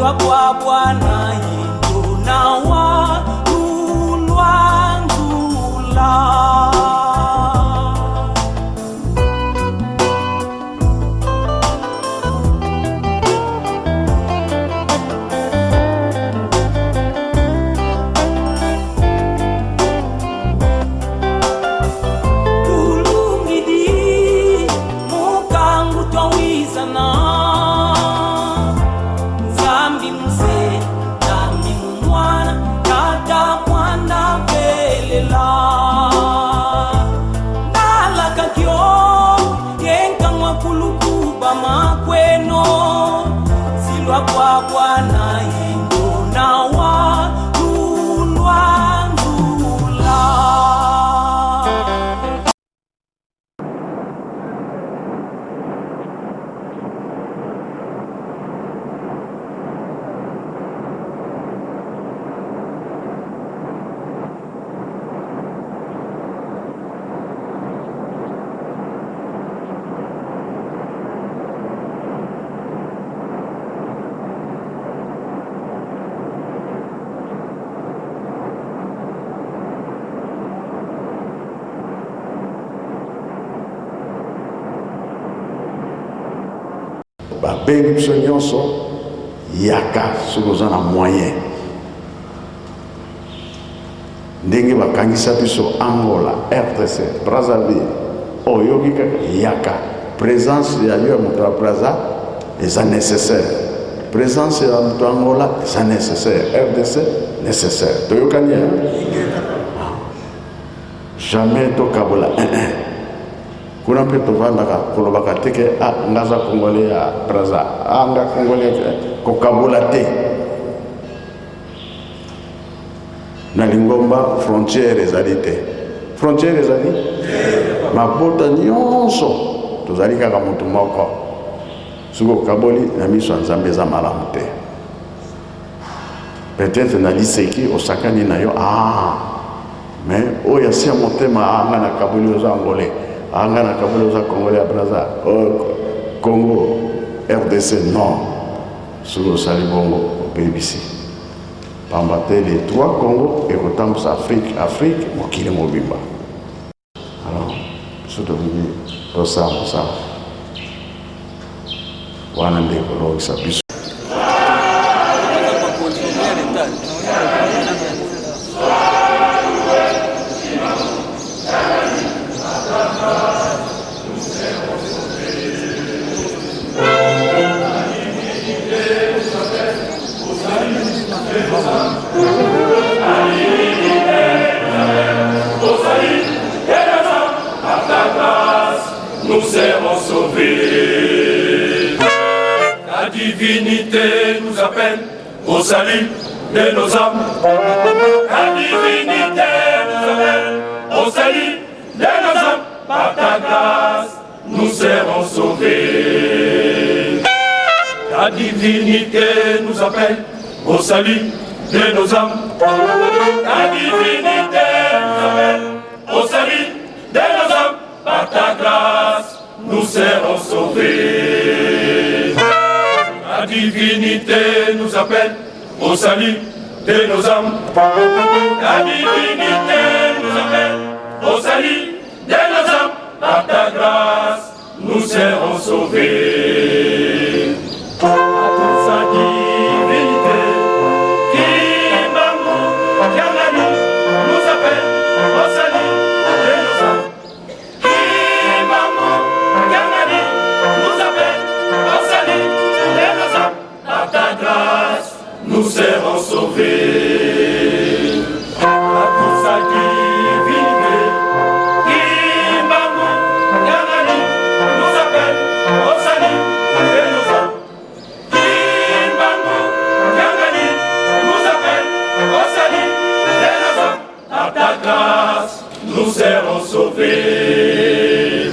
Silwa kwa Bwana yinto na wa lulwangula. Tulungidi mukangu twawizana Nzambi muse Nzambi mumwana Tata mwana pelela Ndalakakyo yenkangwa kulukuba makweno Silwa kwa Bwana yendo na wa lulwangula. Babengi biso nyonso yaka soki oza na moyen. Ndenge bakangisa biso Angola, RDC, Brazzaville, oyoki kaka yaka. Présence ya yo ya moto ya Brazza eza nécessaire. Présence ya moto ya Angola eza nécessaire. RDC nécessaire. Toyokani hein? Jamais tokabola 1-1. Kuna mpe tovandaka kolobaka te ke ah, nga aza congolais ya Brazza, ah, nga congolais kokabola te. Na lingomba frontière ezali te. Frontière ezali mabota nyonso tozali kaka motu moko. Soki okaboli na miso ya Nzambe eza malamu te. Peut-être na liseki osakani na yo, ah, mais oyo asia motema, ah, nga nakaboli oza angolais, ah, nga nakaboli oza congolais ya Brazza, oh, Congo RDC, non. Soki osali bongo obebisi. Pamba te les trois Congo ekotambusa Afrique, Afrique mokili mobimba. Alors biso tolingi tosala mosala wana nde ekolongisa biso. Nous serons sauvés. La divinité nous appelle au salut de nos âmes. La divinité nous appelle au salut de nos âmes. Par ta grâce, nous serons sauvés. La divinité nous appelle au salut de nos âmes. La divinité nous appelle au salut de nos âmes. Par ta grâce, nous serons sauvés. La divinité nous appelle au salut de nos âmes. La divinité nous appelle au salut de nos âmes. Par ta grâce, nous serons sauvés. À toute sa divinité, Kimbangu, Kiangani, nous appelle au salut de nos âmes. Kimbangu, Kiangani, nous appelle au salut de nos âmes. Par ta grâce, nous serons sauvés. À toute sa divinité, Kimbangu, Kiangani, nous appelle au salut de nos âmes. Kimbangu, Kiangani, nous appelle au salut de nos âmes. Par ta grâce, nous serons sauvés.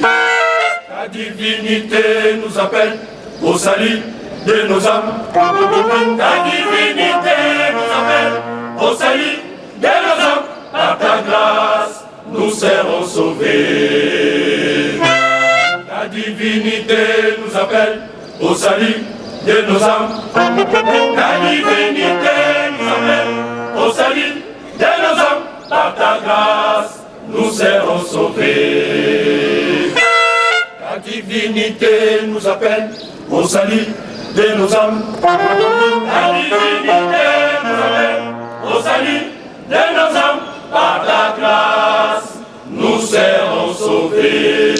Ta divinité nous appelle au salut de nos âmes. Ta divinité nous appelle au salut de nos âmes. Par ta grâce, nous serons sauvés. Ta divinité nous appelle au salut de nos âmes. Ta divinité nous appelle au salut de nos âmes. Par ta grâce, nous serons sauvés. Ta divinité nous appelle au salut de nos âmes. Ta divinité nous appelle au salut de nos âmes. Par ta grâce, nous serons sauvés.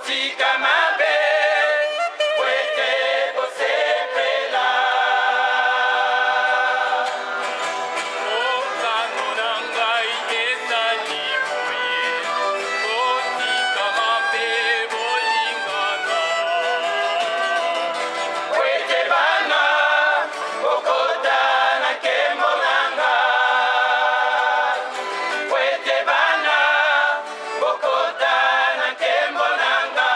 Botika mabe po ete bosepela. Mokano na ngai ezali boye, botika mabe, bolingana. Po ete bana bokota na nkembo na nga. Po ete bana bokota na nkembo na nga.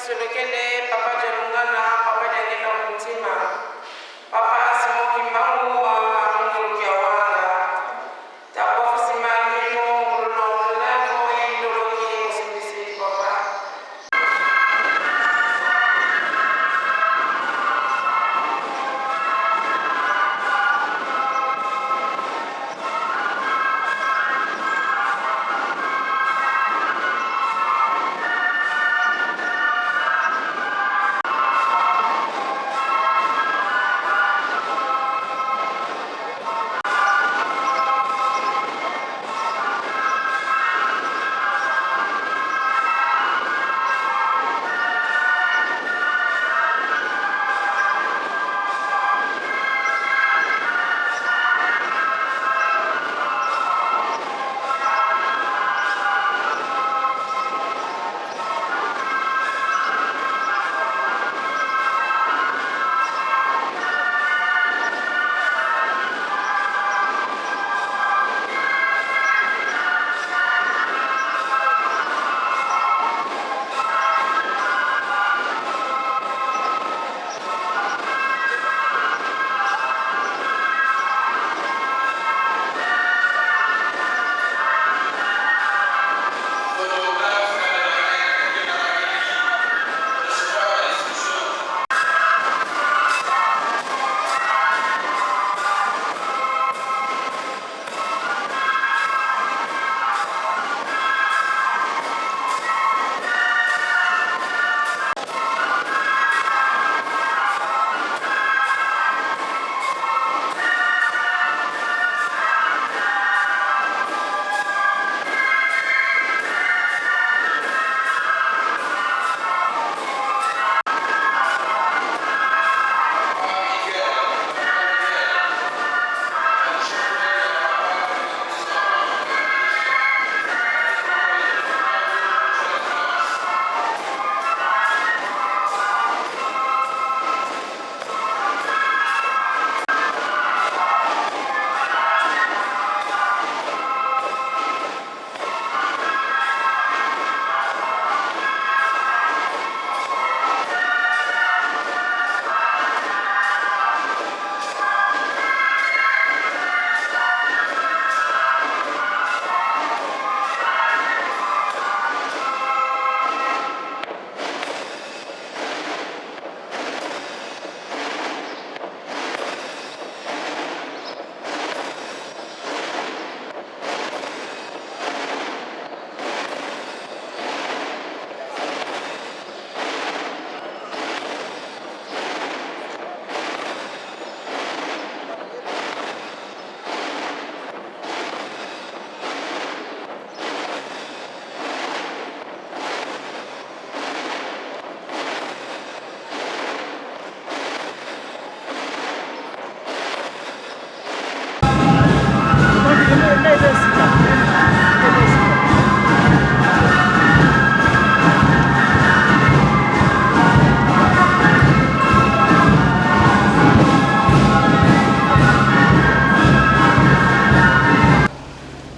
Kisolokele, Papa Dialungana, Papa Diangienda Kuntima, Papa Simon Kimbangu wa Munguluki ya Wanga, Takuafusima Mino Ngululo Lako Indoloki Musimbisi Papa.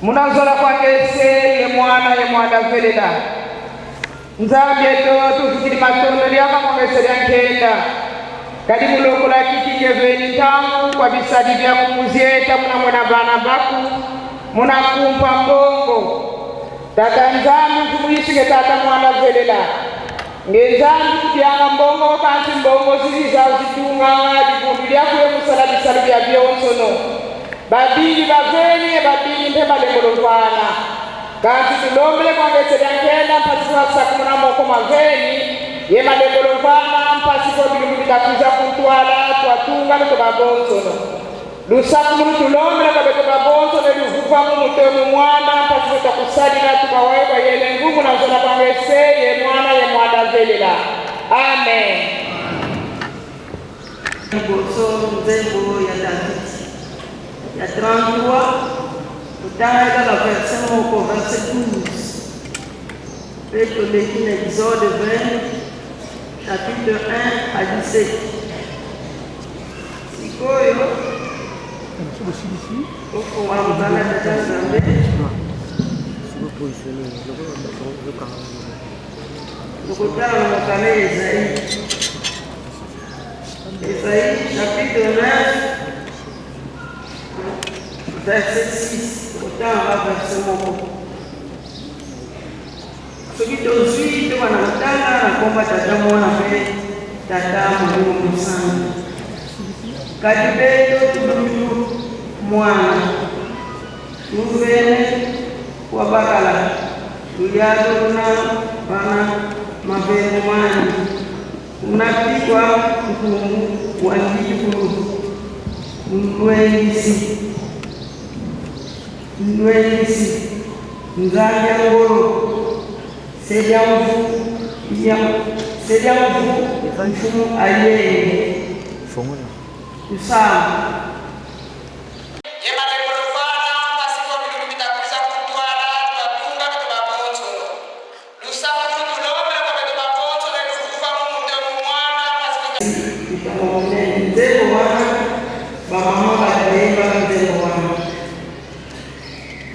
Munazola kwangese ye mwana ye mwana velela Nzambi eto tufikiri matondo lyaka kwangese lya nkenda kadi mulokola kiki ngeveni ntangu kwa bisadi vya kumuzyeta muna mwana bana baku muna kumpa mbongo Tata Nzambi mfumuyishinge tata mwana velela nge Nzambi kudyanga mbongo kansi mbongo zizi zawo zitunganga divundu lyakuye musala bisalu bya byonsono babili baveni babili mpe balembolomvana kansi tulombele kwangese lya nkenda mpasi kwasakumuna moko maveni ye malembolomvana mpasi ko bilungu bitakuza kuntwala twatunga lutobabonsono lusaku munu tulombele kwabeto babonsono luvuva mu mutwe mu mwana mpasi kotakusalila tukawaekwa yele nguvu na nzola kwangese ye mwana ye mwana velela amen. Liboso nzembo ya David ya 33 totangaka na verset moko verset 12 mpe toleki na Exode 20 chapitre 1 à 17. Sikoyo tofongola mokanda ya Tata Nzambe. Tokotala na mokanda ya Esaïe. Esaïe chapitre 9 verset 6. Tokotala na verset moko. Soki tozwi tobanda kotanga na komba Tata, Mwana mpe Tata Molimo Mosantu. Kadi beto tulutu Mwana tuvene wa bakala tuyado na bana mavengo mani unapikwa nkungu wa ndikulu nlwengisi nlwengisi Nzambi ya ngolo sediamvu mfumu ayenge kusamba. Likambo monene nzembo wana bamama bato bayembaka nzembo wana.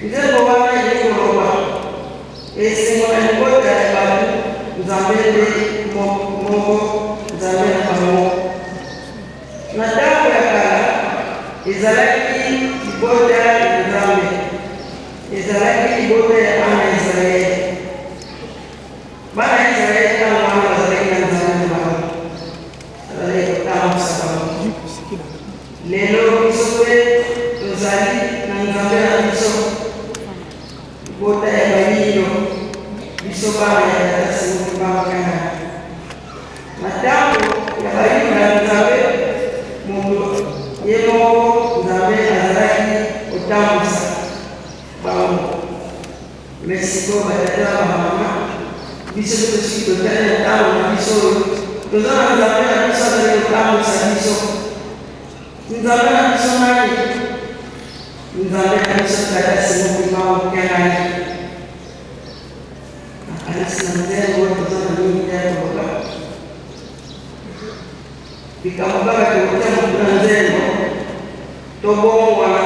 Nzembo wana eye koloba esengo na libota ya bato Nzambe nde moko Nzambe na bango. Na ntango ya kala ezalaki libota ya Nzambe, ezalaki libota ya bana ya Israele. Bana ya Israele ntango wana bazalaki na Nzambe na bango, azalaki kotambusa bango. Lelo biso mpe tozali na Nzambe na biso, libota ya bayindo, biso bana ya Tata Simon Kimbangu Kiangani. Na ntango ya bayuda Nzambe moto ye moko Nzambe azalaki kotambusa bango. Mais sikoyo ba tata na ba mama biso pe tosi totali na tango na biso oyo toza na Nzambe na biso azali kotambwisa biso. Nzambe na biso nani? Nzambe na biso Tata Simon Kimbangu Kiangani. Nakanisi na nzembo oyo toza na mingi te ya koloba. Likambo kaka tokotia motu na nzembo tobongwana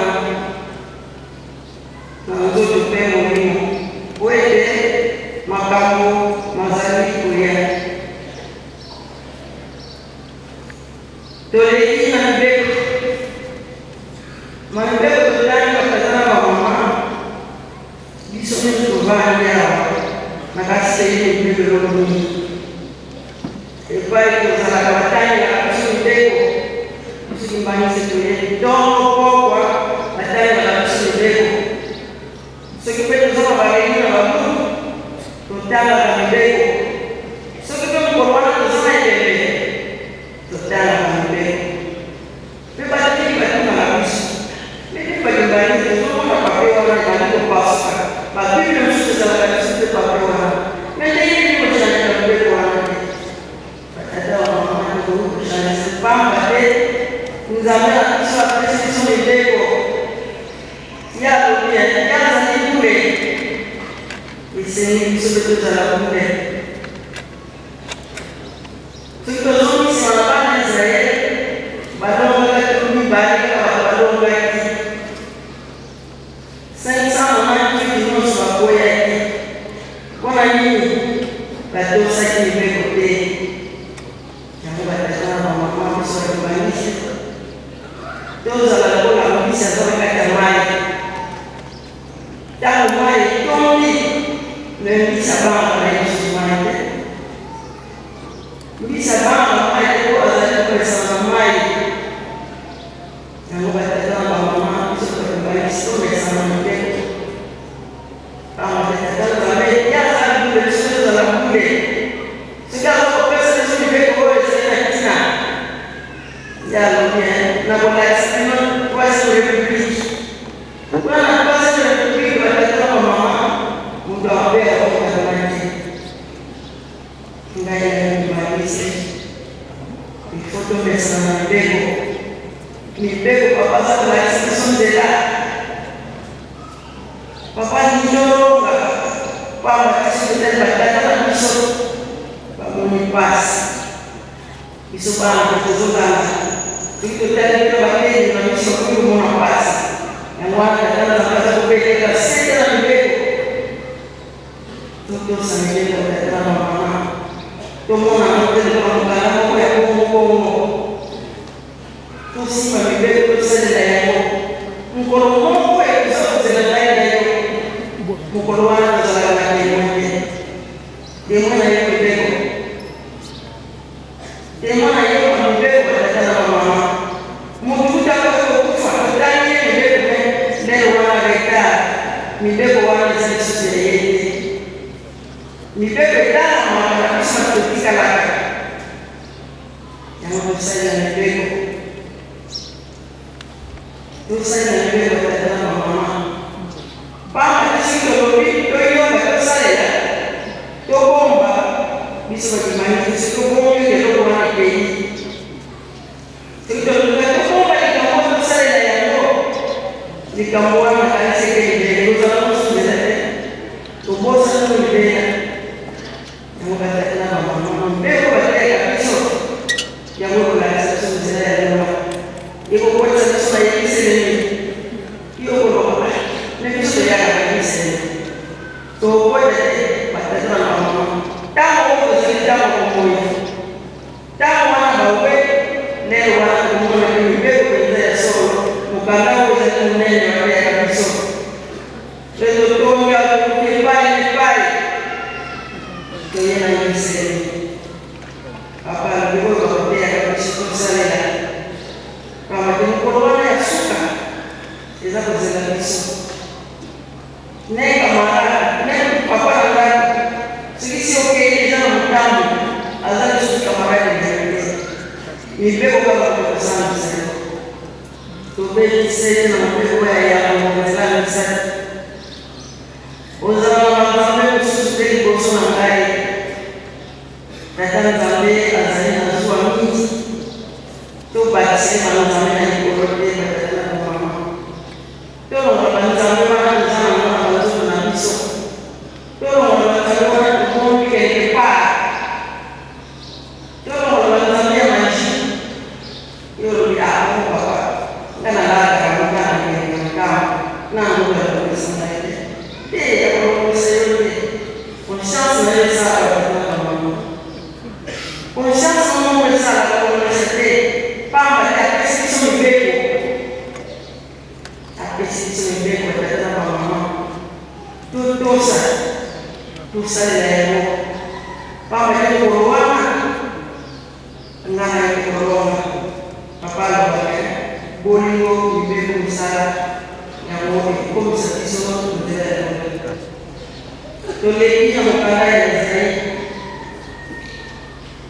na nzoto mpe molimo, mpo ete makambo mazali koya. Toleki na mibeko. Ma mibeko totangi batata na bamama, biso nyonso tovandi awa na kasi toyebi mibeko eloko nini. Epai tozalaka batangelaka biso mibeko, biso kimbanguiste toyebi ntongo pokwa batangelaka biso mibeko. Soki mpe toza na ba reunion na ba groupe totangaka mibeko. Soki mpe mokolo wana toza na ebembe totangaka mibeko. Mpe bato mingi batunaka biso, Ndenge nini bakimbanguiste tozomona papier wana ebandi kopasuka, ba bible mosusu ezalaka lisusu te papier wana, mais ndenge nini kochange mibeko wana te? Batata ba mama tokoki kochange pamba te Nzambe na biso apesi biso mibeko. Ye alobi, ye azali bule, esengeli biso mpe tozala bule. Soki tozongi nsima na bana ya Israele, balongaki 20 kaka bato balongaki. 598 nyonso bakweyaki. Mpo na nini? Batosaki mibeko te. Yango batata na bamama biso ya kimbanguiste tozala lokola mbisi aza na kati ya mayi. Ntango mayi etondi, me mbisi abangaka na ye lisusu mayi te. Mbisi abangaka mayi te mpo azali komesana na mayi. Yango batata na bamama biso bato bayebisi tomesana na mibeko. Pamba te Tata Nzambe ye aza bule, biso tozala bule. Soki aza kopesa biso mibeko oyo ezali na ntina, ye alobi nakolakisa bino troisième république. Kuna na troisième république, batata na bamama, moto ya mabe akokota kuna te. Ngai nayebi balise. Il faut tomesana na mibeko. Mibeko papa aza kolakisa biso nzela. Papa Nilonga, pamba te soki otali ba tata na biso bamoni pasi. Biso bana pe tozolanda. Soki totali bino bateli na biso bakoki komona pasi. Yango wana tata Nzambe aza kobetela sete na mibeko. Totosa mibeko ya tata na ba mama. Tomona yango te lokola mokanda moko ya bongo-bongo. Tosimba mibeko tosalela yango. Mokolo moko ekoza kozela ngai na yo. Mokolo wana tozalaka na temoin te. Temoin na yo mibeko. Temoin na yo ba mibeko ba tata na ba mama. Mutu kutu akoki kokufa totangi ye mibeko mais lelo wana retard. Mibeko wana eza lisusu ya ye te. Mibeko etalamaka na biso bato totikalaka. Yango tosalela mibeko. Tosalela mibeko ya tata na bamama. Pamba te soki tolobi toyoka tosalela tobomba biso bakimbangi te soki tobombi eloko wana ekei. Soki toluka tobomba likambo wana tosalela yango likambo wana nakanisi eke libela ekozala mosusu nzela te tobosana to libela. Yango ba tata na ba mama mibeko bateyaka biso yango ekolakisa biso nzela ya lola ekokotisa biso na yebiselemi yo koloba ah, na biso toyaka na yebiselemi tokota te batata na ba mama ntango oyo tozali ntango bomoi ntango wana bawe lelo wana tokomona mpe mibeko mpenza ya solo mokanda oyo ezali monene bateyaka biso Mpe totongi akoluka epai na epai, toye na Yelusalemi. Papa alobi oyo bakoteyaka biso tosalela, pamba te mokolo wana ya suka eza kozela biso. Ne camarade, ne papa na ngai, soki si okei eza na motambo, aza lisusu camarade na yo te. Mibeko kaka kokosambisa yo. Tobeti sete na mobeko ya yambo na nzela ya misato. Ozala na banzambe mosusu te liboso na ngai. Tata Nzambe azali na zuwa mingi. Tobakisa ye banzambe na likolo te, batata na bamama. Tolongola banzambe wana toza na yango na banzoto na biso. Tolongola banzambe wana tobombi quelque part. Tolongola banzambe ya magie. Yo olobi ah bon papa nga na lataka yango nga na kendeke na ngambo na ndoto ya kolongisa ngai te te ya kolongisa yo te conscience na yo esalaka bato na bamama conscience na moko esalaka kolongisa te pamba te apesi biso mibeko apesi biso mibeko ya tata na bamama totosa tosalela yango pamba te mokolo wana Nga naye kolonga. Papa alobaka eh bolingo mibeko misala yango ekokomisa biso nzela ya lola. Toleki na mokanda ya Ezayi.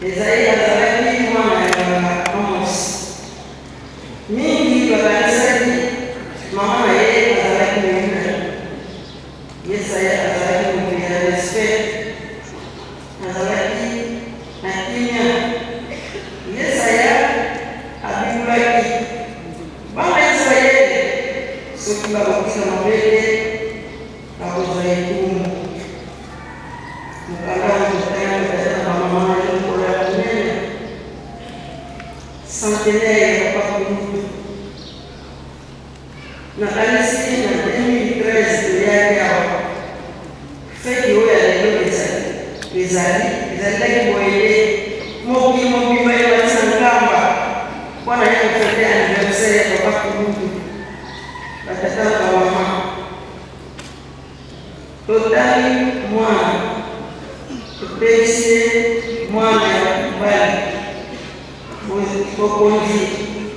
Ezayi azalaki mwana ya nganga Amos. Mingi bakanisaki mama na ye azalaki moyuda. Yesaya azalaki moto ya respect. Azalaki na kimia. Yesaya abikulaki bana ya Yisraele soki bakotika mabe te, bakozwa etumbu. Mokanda oyo totanga tata na bamama na yo mokolo ya monene centenaire ya papa Kulutu. Nakanisi na 2013 toyaki awa. Feti oyo ya lelo ezali ezali ezalaki boye te. Mokili mobimba emati na Nkamba mpo na ye kofete anniversaire ya papa Kulutu, batata na bamama. Totali mwana, topesi ye mwana ya mobali. Bokonzi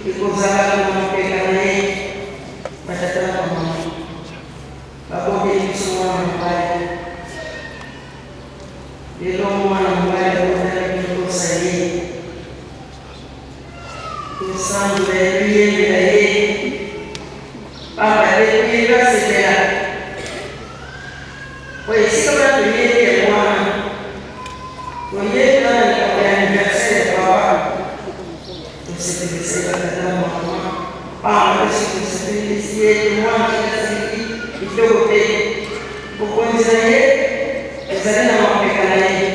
ekozalaka na mapeka na ye. Batata na bamama baboteli biso mwana mobali. Lelo mwana mobali abotami, totosa ye, tosanzola ye, toyembela ye, pamba te toyebi asepela. Po esika wana toyebi yango wana, toyebi wana likambo ya anniversaire ya papa, tosepelisa ye batata na bamama, pamba te soki tosepelisi ye te mwana soki asiliki kitoko te, bokonzi na ye ezali na mapeka na ye.